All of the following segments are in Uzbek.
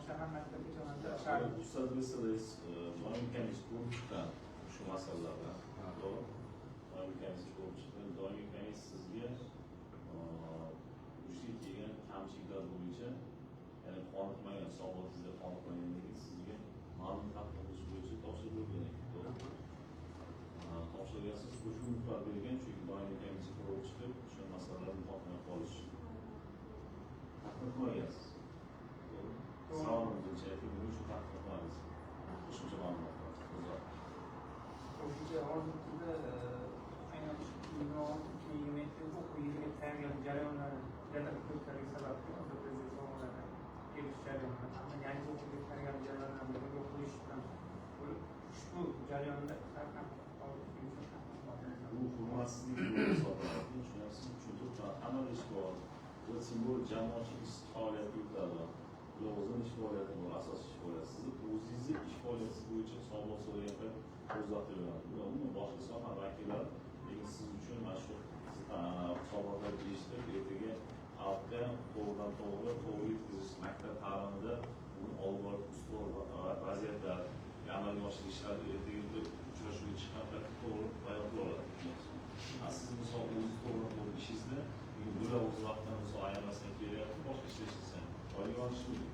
Shahar maktabgacha o'rta. Ruxsat bersangiz, doimiy komissiya ko'rib chiqqan shu masalalarni, to'g'ri? Doimiy komissiya ko'rib chiqqan. Doimiy komissiya sizga o'sha kelgan kamchiliklar bo'yicha, ya'ni qoniqmagan, hisobotingizda qoniqmagandan keyin sizga ma'lum taqdim qilish bo'yicha topshiriq bergan ekan, to'g'ri? Topshirgansiz, 3 kun muhlat bergan, chunki doimiy komissiya ko'rib chiqib, o'sha masalalarni muhokama qilish taqdim qilmagansiz. To'g'ri? Savolim bo'yicha ayting, nima uchun taqdim qilmadingiz? Qo'shimcha ma'lumotlar. O'zi. Qo'shimcha hozirgi kunda aynan 2026-2027 o'quv yiliga tayyorgarlik jarayonlari jadal ko'pkarligi sababli hozir prezident sovg'alari kelish jarayoni hamda yangi o'quv yiliga tayyorgarlik jarayonlarini yo'lga qo'yish bilan bo'lib, ushbu jarayonda har ham. Bu hurmatsizlik bo'lib hisoblanadi. Tushunyapsizmi? Chunki hammada ish bor. Bu simvol jamoatchilik ish faoliyati yuritadi. Ular o'zini ish faoliyati bor, asosiy ish faoliyati. Sizni o'zingizni ish faoliyatingiz bo'yicha hisobot so'ragan payt o'z vaqtida beradi. Ular umuman boshqa soha vakillari, lekin siz uchun mana shu siz hisobotlarni eshitib, ertaga xalqqa to'g'ridan to'g'ri to'g'ri yetkazish, maktab ta'limida uni olib borib ustuvor vaziyatlar, amalga oshirish ishlari ertaga bir uchrashuvga chiqqan paytda to'g'ri bayon qila oladi. Tushunyapsizmi? Siz misol o'zingiz to'g'ri to'g'ri ishingizda, bular o'z vaqtini misol ayamasdan kelyapti, boshqa ishda ishlasan. Oylik olishi mumkin.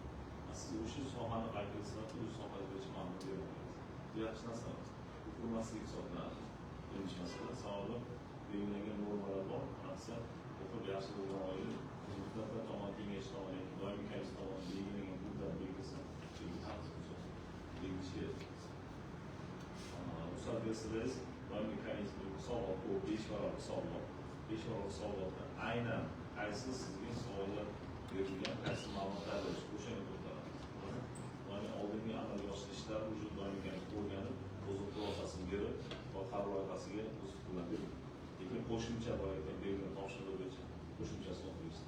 Siz o'sha sohani vakili sifatida o'sha soha bo'yicha ma'lumot bermagansiz. Bu yaxshi narsa emas. Bu hurmatsizlik hisoblanadi. Birinchi masala. Sababi belgilangan normalar bor. Narsa o'qib yaxshi bo'lgan oila deputatlar tomon, kengash tomon yoki doimiy komissiya tomonidan belgilangan muddat belgilasa, tartib belgilash kerak. Ruxsat bersangiz, doimiy komissiya hisobot, bu 5 varaq hisobot, 5 varaq hisobotda aynan qaysi sizga savollar berilgan, qaysi ma'lumotlar berish, o'shanga to'xtalamiz. Ya'ni oldingi amalga oshirishlar уже doimiy komissiya o'rganib, o'zi xulosasini berib va qaror loyihasiga o'z fikrlarini berdi. Lekin qo'shimcha boyagi berilgan topshiriq bo'yicha qo'shimchasini o'qiysiz.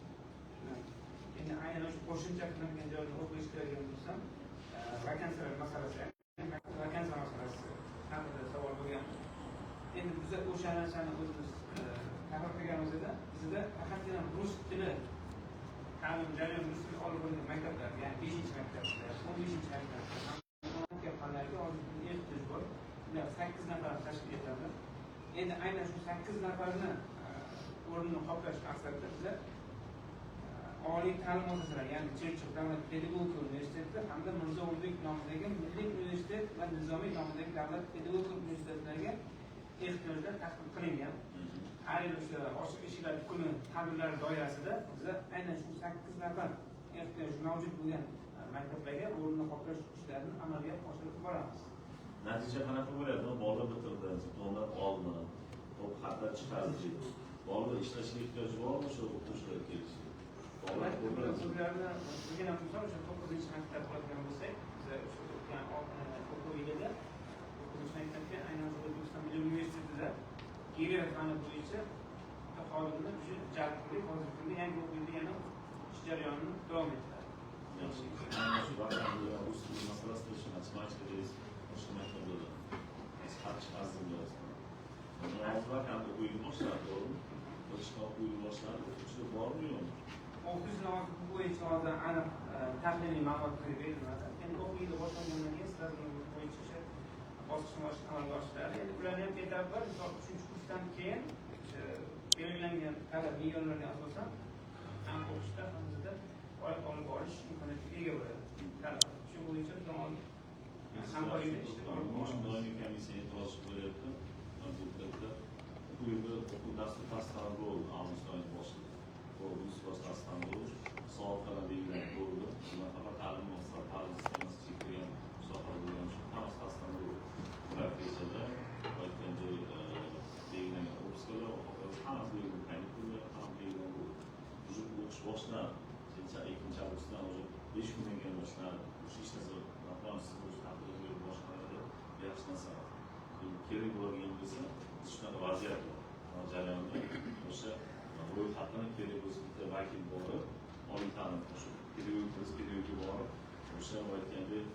Endi aynan o'sha qo'shimcha qilingan joyini o'qib eshitadigan bo'lsam, vakansiyalar masalasi, vakansiya masalasi haqida savol bo'lgan. Endi biza o'sha narsani o'zimiz tahlil qilganimizda, bizda faqatgina rus tili ta'lim jarayoni rus tili olib borilgan maktablar, ya'ni beshinchi maktabda, 15-maktabda, fanlarga hozirgi kunda ehtiyoj bor. Ular 8 nafar tashkil etadi. Endi aynan shu 8 nafarni o'rnini qoplash maqsadida biza oliy ta'lim muassasalari, ya'ni Chirchiq davlat pedagogika universiteti hamda Mirzo Ulug'bek nomidagi Milliy universitet va Nizomiy nomidagi davlat pedagogika universitetlariga ehtiyojlar taqdim qilingan. Har yil o'sha ochiq eshiklar kuni tadbirlari doirasida biza aynan shu 8 nafar ehtiyoj mavjud bo'lgan maktablarga o'rnini qoplash ishlarini amalga oshirib boramiz. Natija qanaqa bo'lyapti? Bola bitirdi, diplomlar oldi, to'p xatlar chiqardi. Bolalar ishlashiga ehtiyoji bormi o'sha o'qituvchilar kelishiga? Bolalar ko'radi. O'quvchilarni bilgan misol, o'sha to'qqizinchi maktab oladigan bo'lsak, biza o'sha o'tgan o'quv yilida to'qqizinchi maktabga aynan o'sha O'zbekiston Milliy universitetida geografiya fani bo'yicha bitta xodimni o'sha jalb qildik. Hozirgi kunda yangi o'quv yilida yana ish jarayonini davom ettiradi. Yaxshi. Aynan shu vakant rus tili masalasida shu matematika deysiz, boshqa maktablarda xat chiqazdim deyapsiz. Hozir vakant o'quv yili boshlandi, to'g'rimi? O'qishga o'quv yili boshlandi, o'qituvchilar bormi, yo'qmi? O'qituvchilar hozir bu bo'yicha hozir aniq tahliliy ma'lumot berilmadi. Endi o'quv yili boshlangandan keyin strategiya bo'yicha o'sha bosqichma bosqich amalga oshiriladi. Endi ularni ham etapi bor. Misol, uchinchi kursdan keyin o'sha belgilangan talab me'yorlarga asosan ham o'qishda, ham bizda faoliyat olib borish imkoniyatiga ega bo'ladi talaba. Shu bo'yicha biz hamkorlikda ishlab olib Nima uchun boramiz. Doimiy komissiya e'tiroz bo'lyapti? Deputatlar o'quv yili o'quv dastur tasdiqlanib bo'ldi, avgust oyini boshida. Bo'ldi, tasdiqlanib bo'ldi. Soatlar belgilanib bo'ldi. Bular faqat ta'lim muassasalari, ta'lim sistemasi chekilgan sohalar bo'lgani uchun hammasi tasdiqlanib bo'ldi. Professiyalar, aytganday, belgilangan отпуска lar, hammasi belgilangan, kanikullar hamma belgilanib bo'ldi. Уже o'qish boshlandi. 2-avgustdan уже 5 kundan keyin boshlanadi. O'sha hech narsa, siz o'sha taqdirga boshqalarda yaxshi narsa emas. Kerak bo'ladigan bo'lsa, shunaqa vaziyat bor. Jarayonda o'sha ro'yxatini kerak bo'lsa bitta vakil borib, oliy ta'lim o'sha pedagogik biz pedagogika borib, o'sha aytgandek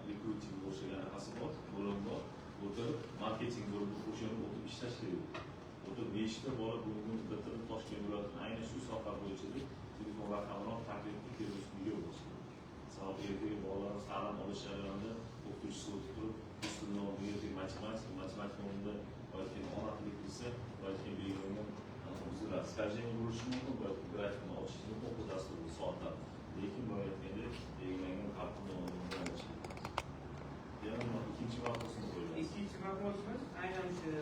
rekruting o'xshagan anaqasi bor, bo'lim bor. O'tirib, marketing bo'limi o'shani o'tirib ishlash kerak. O'tirib nechta bola bugun bitirib Toshkent viloyatini aynan shu soha bo'yicha deb telefon raqamini olib taklif qilib kelib ustiga bo'lishi kerak. Sababi Boyagi belgilangan uziladi. Скольжение bo'lishi mumkin, boyagi grafikni ochish mumkin, o'quv dasturi soatlar. Lekin boya aytgandek, belgilangan tartibni o'rganish. Yana ikkinchi вопрос ni qo'ygan. Ikkinchi вопрос imiz aynan o'sha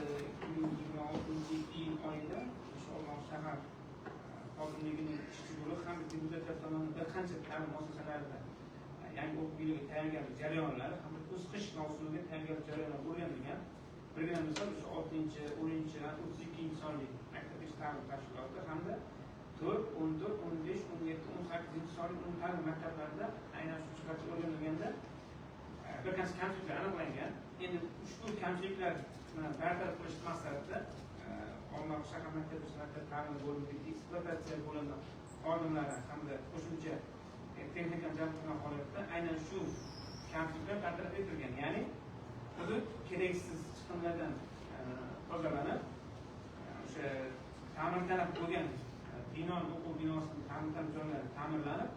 2026 iyul oyida o'sha Olmaliq shahar hokimligining ishchi guruhi hamda deputatlar tomonidan bir qancha ta'lim muassasalarida yangi o'quv yiliga tayyorgarlik jarayonlari hamda kuz qish mavsumiga tayyorgarlik jarayonlari o'rganilgan. Birgina misol, o'sha 6, 10 va 32 sonli maktabgacha ta'lim tashkiloti hamda 4, 14, 15, 17, 18 sonli umumta'lim maktablarida aynan shu jihatda o'rganilganda bir qancha kamchiliklar aniqlangan. Endi ushbu kamchiliklarni bartaraf qilish maqsadida Olmaliq shahar maktabgacha maktab ta'limi bo'limi, ekspluatatsiya bo'limi xodimlari hamda qo'shimcha texnikani jalb qilgan holatda aynan shu kamchiliklar bartaraf etilgan. Ya'ni hudud keraksiz chiqimlardan tozalanib, o'sha ta'mirtalab bo'lgan binoni, o'quv binosini ta'mirtalab joylari ta'mirlanib,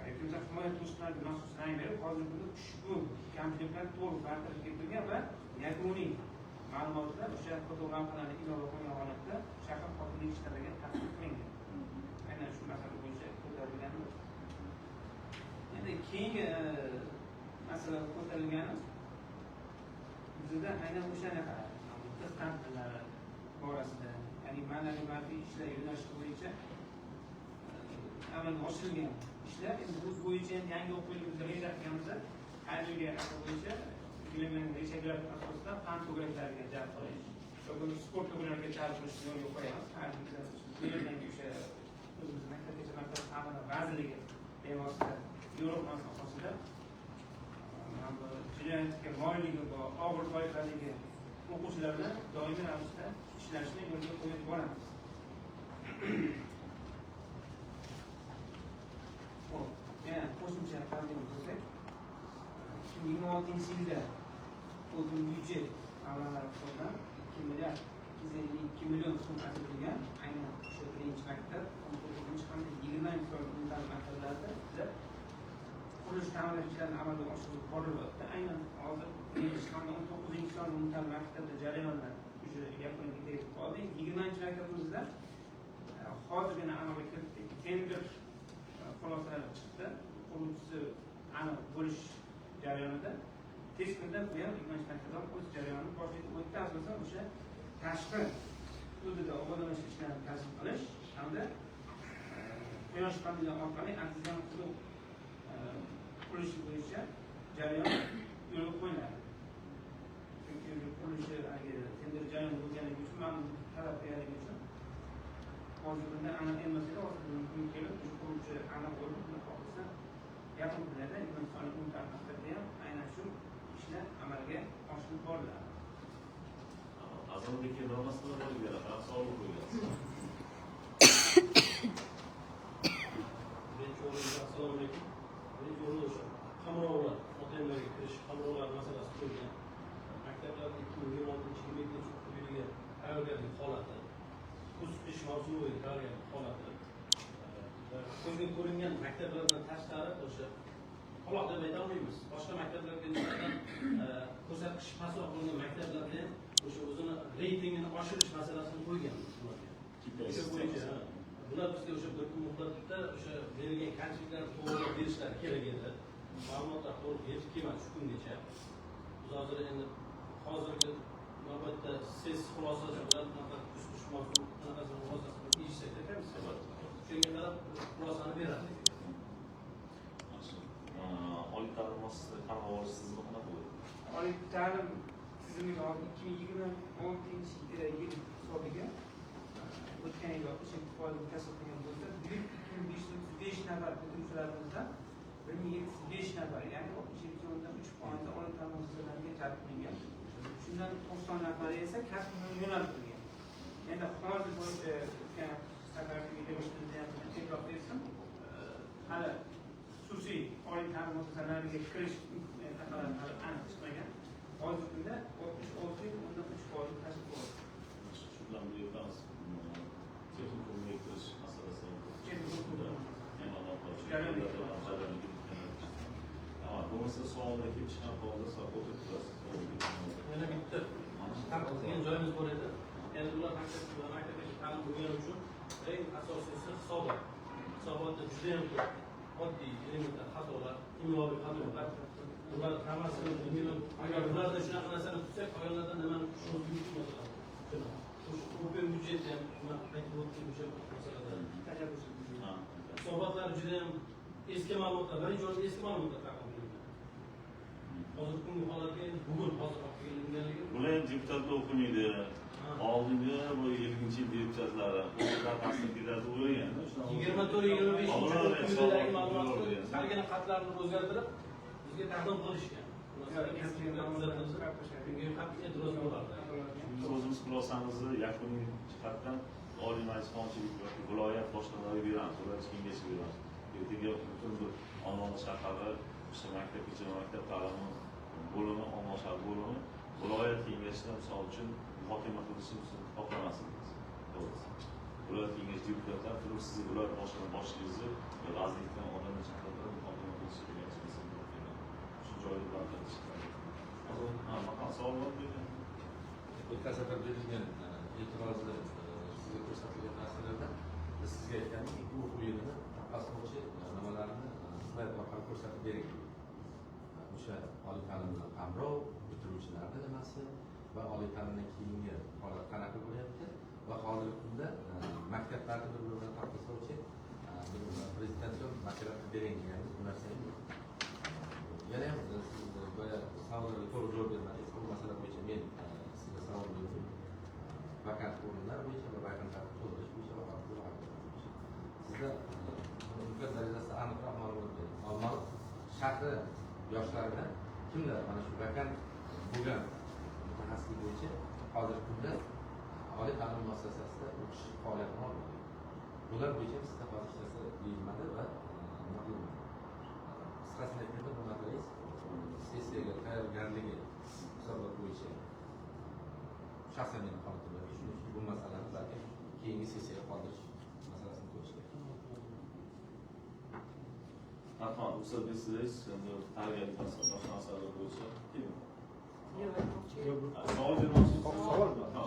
yoki himoya to'siqlariga maxsus rang berib, hozirgi kunda ushbu kamchiliklar to'liq bartaraf etilgan va yakuniy ma'lumotlar o'sha fotolavhalarni ilova qilgan holatda shahar hokimligi ishlariga taqdim qilingan. Aynan shu masala bo'yicha ko'tarilgani. Endi keyingi masala ko'tarilgani bizda aynan o'shanaqa tig' borasida, ya'ni ma'naviy ma'rifiy ishlar yo'nalishi bo'yicha amalga oshirilgan ishlar. Endi bu bo'yicha ham yangi o'quv yilimizni reja qilganmiz. Har yilgi bo'yicha belgilangan rejalar asosida fan to'garaklariga jalb qilish va buni sport to'garaklariga jalb qilishni yo'lga qo'yamiz. Har belgilangan o'sha o'zimizni maktabgacha maktab ta'limi vazirligi bevosita yo'riqnomasi asosida jinoyatga moyilligi bor, og'ir toifadagi o'quvchilar bilan doimiy ravishda ishlashni yo'lga qo'yib boramiz. Xo'p, yana qo'shimcha qiladigan bo'lsak, 2026 yilda o'zim byudjet mablag'lari hisobidan 2 milliard 252 million so'm ajratilgan. Aynan o'sha birinchi maktab, 19 hamda 20 sonli umumta'lim maktablarida bizlar qurilish ta'mirlash ishlarini amalga oshirib borilyapti. Aynan hozir birinchi hamda 19 sonli umumta'lim maktabda jarayonlar уже yakuniga yetib qoldi. 20 maktabimizda hozirgina amalga kiritdik. Tender xulosalari chiqdi. Quruvchisi aniq bo'lish jarayonida tez kunda bu ham 20 maktabda o'z jarayonini boshlaydi. U yerda asosan o'sha tashqi hududida obodonlashtirish ishlarini tashkil qilish hamda quyosh paneli orqali artezian quduq qurilishi bo'yicha jarayon yo'lga qo'yiladi. Chunki qurilishi tender jarayoni bo'lganligi uchun, ma'lum talab berganligi uchun hozirgi kunda aniq emas edi. Hozirgi kun kelib o'sha quruvchi aniq bo'lib, xudo xohlasa yaqin kunlarda 20 sonli umumta'lim maktabda ham aynan shu ishlar amalga oshirilib boriladi. Azamat aka, nima masala bor edi? Ham savol qo'ygansiz. Birinchi o'rinda, assalomu alaykum. Birinchi o'rinda o'sha qamrovlar, OTMlarga kirish qamrovlar masalasi qo'yilgan. Maktablarda 2026-27 o'quv yiliga tayyorgarlik holati, kuz qish mavsumiga tayyorgarlik holati, ko'zga ko'ringan maktablardan tashqari o'sha qoloq deb aytolmaymiz. Boshqa maktablarga nisbatan ko'rsatkich pastroq bo'lgan maktablarda ham o'sha o'zini reytingini oshirish masalasini qo'yganmiz ularga. O'sha bo'yicha bular bizga o'sha bir kun muhlatda o'sha berilgan kamchiliklarni to'g'irlab berishlari kerak edi. Ma'lumotlar to'liq yetib kelmadi shu kungacha. Biz hozir endi hozirgi navbatda SES xulosasi bilan bunaqa kuz qish mavsumi qanaqasi xulosasi bilan eshitsak komissiya. Shunga qarab xulosani beradi. Yaxshi. Oliy ta'lim muassasalari qamrab olish tizimi qanaqa bo'ladi? Oliy ta'lim tizimiga hozir 2026 yil hisobiga o'tgan yil 67% tashkil qilgan bo'lsa, bu yil 2535 nafar bitiruvchilarimizdan 1705 nafar, ya'ni 67,3% oliy ta'lim muassasalariga jalb qilingan. Shundan 90 nafari esa kasb yo'naltirilgan. Endi hozir bo'yicha o'tgan safargi yig'ilishimizda ham e'tirof bersin, hali xususiy oliy ta'lim muassasalariga kirish hali aniq chiqmagan. Hozirgi kunda 66,3% tashkil qildi. Shu bilan birga aytamiz, texnikumga kirish masalasi. Texnikum. Jarayoni. Bo'lmasa savollar kelib chiqqan holda o'tirib turasiz. Yana bitta tanqid qilgan joyimiz bor edi. Ya'ni ular maktabgacha ta'lim bo'lgani uchun eng asosiysi hisobot. Hisobotda juda ham ko'p oddiy elementar xatolar, imloviy xatolar. Bular hammasini bilmayman. Agar ularda shunaqa narsani kutsak, qolganlardan nimani kutishimiz mumkin masalan. O'sha open byudjet ham man aytib o'tdim o'sha masalada. Tashabbus. Ha. Hisobotlar juda ham eski ma'lumotlar, birinchi o'rinda eski ma'lumotlar taqdim qilingan. Hozir kungi holatga endi bugun hozir olib kelinganligi. Bular ham deputatlar o'qimaydi. Oldingi bu 50-yil deputatlari o'zi ketadi o'ylagan. 24, 25 Oldin o'quvchilardagi hisobot ma'lumotni o'rgan. salgina xatlarni o'zgartirib bizga taqdim qilishgan. Masalan, eskilar tuzatilsa, bunga qat'iy e'tiroz bo'lardi. Biz o'zimiz xulosamizni yakuniy jihatdan Oliy Majlis Qonunchilik yoki viloyat boshqarmalariga beramiz, viloyat kengashiga beramiz. Ertaga butun bir Olmaliq shahari, o'sha maktabgacha va maktab ta'limi bo'limi, Olmaliq shahar bo'limi viloyat kengashida misol uchun muhokama qilishni xohlamas edik. To'g'risi. Viloyat kengashi deputatlari turib sizni viloyat boshqarma boshlig'ingizni va vazirlikdan odamni chaqirib muhokama qilishi degan shu joyda bartaraf. Hozir ha, maqom savol bor degan. O'tgan safar berilgan e'tirozli sizga ko'rsatilgan narsalardan biz sizga aytgandik, ikki o'quv yilini taqqoslovchi nimalarni slayd orqali ko'rsatib bering. O'sha oliy ta'lim bilan qamrov, bitiruvchilarni nimasi va oliy ta'limdan keyingi holat qanaqa bo'lyapti va hozirgi kunda maktablarni bir biri bilan taqqoslovchi bir prezentatsion material qilib bering deganmiz. Bu narsa ham yo'q. Yana ham siz boya savollarga to'g'ri javob bermadingiz. Bu masala bo'yicha men sizga savol berdim. Vakant o'rinlar bo'yicha va vakantlarni to'ldirish bo'yicha va hokazo va hokazo bo'yicha. Sizda imkon darajasida aniqroq ma'lumot bering. Olmaliq shahri yoshlaridan kimlar mana shu vakant bo'lgan mutaxassislik bo'yicha hozirgi kunda oliy ta'lim muassasasida o'qish faoliyatini olib boryapti? Bular bo'yicha ham sizda hozir hech narsa deyilmadi va nima qilinmadi. Qisqasini aytganda, hurmatli rais, sessiyaga tayyorgarligi hisobot bo'yicha shaxsan meni holatim borki, shuning uchun bu masalani balki keyingi sessiyaga qoldirish masalasini ko'rish kerak. Rahmat, ruxsat bersangiz, endi tayyorgarlik boshqa masalalar bo'yicha keling. Savol bermoqchisiz? Savol bor. Ha.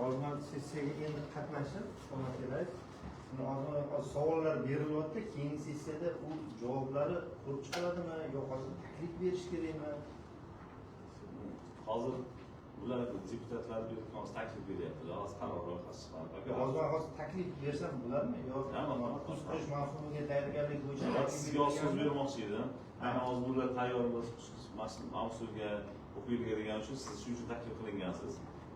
Hozir man sessiyaga endi qatnashib, hurmatli rais, hozir hozir savollar berilyapti, keyingi sessiyada u javoblari ko'rib chiqiladimi yo hozir taklif berish kerakmi? Hozir bular deputatlar bu yerga hozir taklif beryaptilar, hozir qaror loyihasi chiqadi. Hozir man hozir taklif bersam bo'ladimi yo Tamam. kuz qish mavsumiga tayyorgarlik bo'yicha Man taklif sizga hozir so'z berilganmi? bermoqchi edim. Aynan hozir bular tayyor mavsumga, o'quv yiliga degan uchun siz shuning uchun taklif qilingansiz.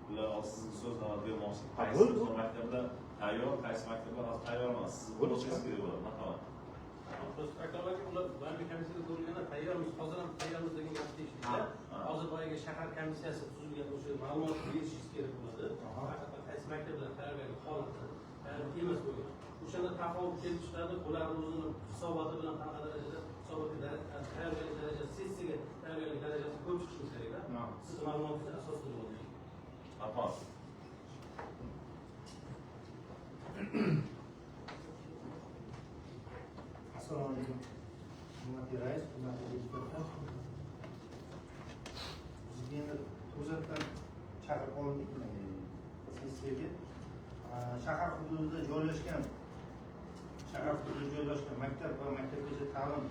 Bular hozir sizga so'z navbat bermoqchi. Qaysi Bo'ldi. maktablar tayyor, qaysi maktablar hozir tayyor emas. Siz Bo'ldi. bo'lishingiz kerak bo'ladi. Marhamat. Akrom aka, ular bayramiy komissiyada ko'rilganda tayyormiz, hozir ham tayyormiz degan gapni eshitdik. Hozir boyagi shahar komissiyasi tuzilgan, o'sha ma'lumot berishingiz kerak bo'ladi. Haqiqatdan qaysi maktablar tayyorgarlik holati tayyor emas bo'lgan. O'shanda tafovut kelib chiqadi, ular o'zini hisoboti bilan qanaqa darajada hisobotga tayyorgarlik darajasi, sessiyaga tayyorgarlik darajasi ko'rib chiqishimiz kerakda. Siz ma'lumotingiz asosida bo'ladi. Marhamat. Assalomu alaykum. Hurmatli rais, hurmatli deputatlar. Bizga endi to'satdan chaqirib olindik sessiyaga. Shahar hududida joylashgan maktab va maktabgacha ta'lim